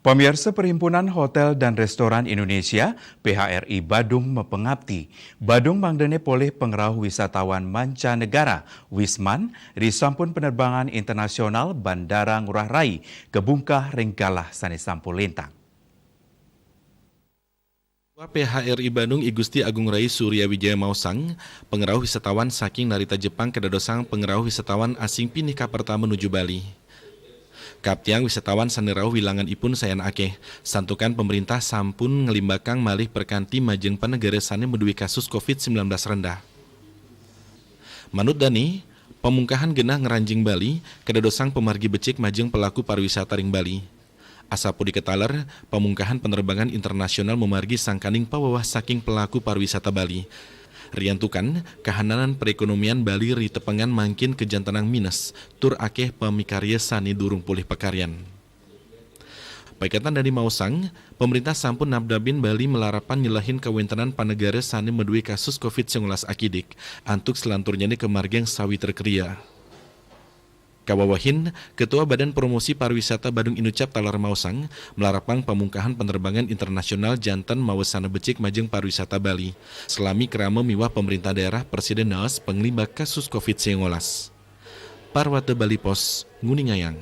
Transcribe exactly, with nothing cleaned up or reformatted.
Pamiarsa, Perhimpunan Hotel dan Restoran Indonesia, P H R I Badung, mapangabdi, Badung mangdana polih pangrauh wisatawan mancanegara, Wisman, ri sampun panerbangan internasional Bandara Ngurah Rai kabungkah ring galah sane sampun lintang. Ketua P H R I Badung, I Gusti Agung Rai Surya Wijaya maosang, pangrauh wisatawan saking Narita Jepang kadadosang pangrauh wisatawan asing pinih kapertama nuju Bali. Kaaptiang wisatawan sane rauh wilangan ipun sayan akeh, santukan pamrintah sampun nglimbakang malih prakanti majeng panegara sane madue kasus covid sembilan belas rendah. Manut dane, pamungkahan genah ngranjing Bali kadadosang pamargi becik majeng pelaku pariwisata ring Bali. Asapunika taler, pamungkahan panerbangan internasional mamargi sangkaning paweweh saking pelaku pariwisata Bali. Riantukan, kahanan perekonomian Bali ri tepengan mangkin kajantenang minus, tur akeh pamikarya sane durung polih pakaryan. Paiketan dane maosang, pamrintah sampun nabdabin Bali malarapan nyelehin kawentenan panegara sane madue kasus covid sembilan belas akidik, antuk salanturnyane kamargiang sawitra kriya. Kawewehin, Ketua Badan Promosi Pariwisata Badung Inucap taler maosang, malarapang pamungkahan panerbangan internasional janten mawasana becik majeng pariwisata Bali, salami krama miwah pamrintah daerah prasida naas panglimbak kasus covid sembilan belas. Parwata Bali Post, nguningayang.